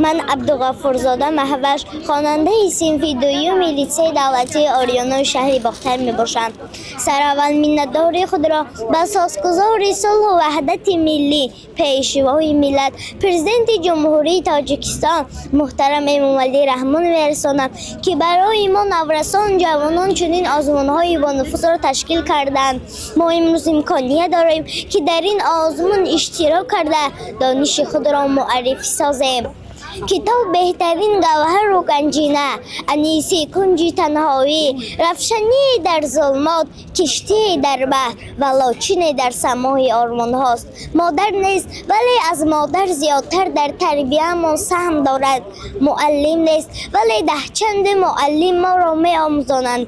Ман Абдуғафурзода Маҳваш, хонандаи синфи дуюми литсейи давлатии Ориёнои шаҳри Бохтар мебошам. Сараввал миннатдории худро ба асосгузори сулҳу ваҳдати миллӣ, Пешвои миллат, Президенти Ҷумҳурии Тоҷикистон муҳтарам Эмомалӣ Раҳмон мерасонам, ки барои мо наврасон, ҷавонон чунин озмунҳои бонуфузро ташкил карданд. Мо имрӯз имконият дорем, ки дар ин озмун иштирок карда, дониши худро муаррифӣ созем. Китоб беҳтарин гавҳару ганҷина, аниси кунҷи танҳоӣ, равшанӣ дар зулмот, киштӣ дар баҳр ва лочине дар самои ормонҳост. Модар нест, вале аз модар зиёдтар дар тарбиямон саҳм дорад. Муаллим нест, вале даҳчанде муаллим моро меомӯзонанд.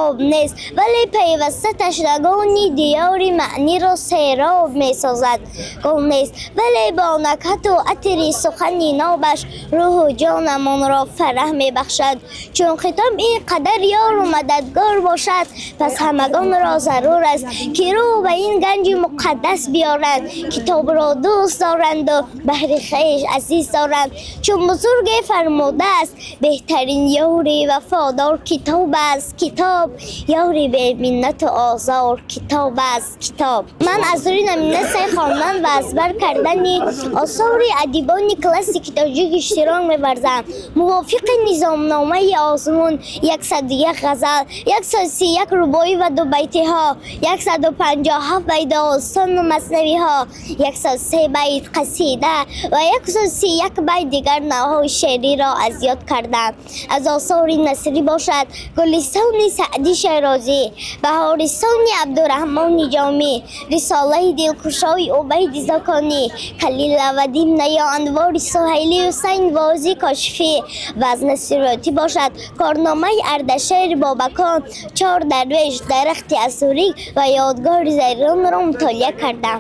Об нест, вале пайваста ташнагони диёри маъниро сероб месозад. Гул нест, вале бо накҳату атри сухани нобаш рӯҳу ҷонамонро фараҳ мебахшад. Чун китоб ин қадар ёру мададгор бошад, пас ҳамагонро зарур аст, ки рӯ ба ин ганҷи муқаддас биёранд, китобро дӯст доранду баҳри хеш азиз доранд. Чун бузурге фармудааст: «Беҳтарин ёри вафодор китоб аст, китоб ёри беминнату озор китоб аст, китоб». Ман аз рӯи номинатсияи хондан ва аз бар кардани осори адибони классики тоҷик иштирок меварзам. Мувофиқи низомномаи озмун 101 ғазал, 131 рубоӣ ва дубайтиҳо, 157 байт достону маснавиҳо, 103 байт қасида ва 131 байт дигар навъҳои шеъриро аз ёд кардам. Аз осори насрӣ бошад, Гулистони Саъди Шерозӣ, Баҳористони Абдураҳмони Ҷомӣ, Рисолаи дилкушои Убайди Зоконӣ, Калила ва Димна ё Анвори Суҳайлию Ҳусайн Воизи Кошифӣ ва аз насриётӣ бошад, Корномаи Ардашери Бобакон, Чор дарвеш, Дарахти асурик ва Ёдгори заринро мутолиа кардам.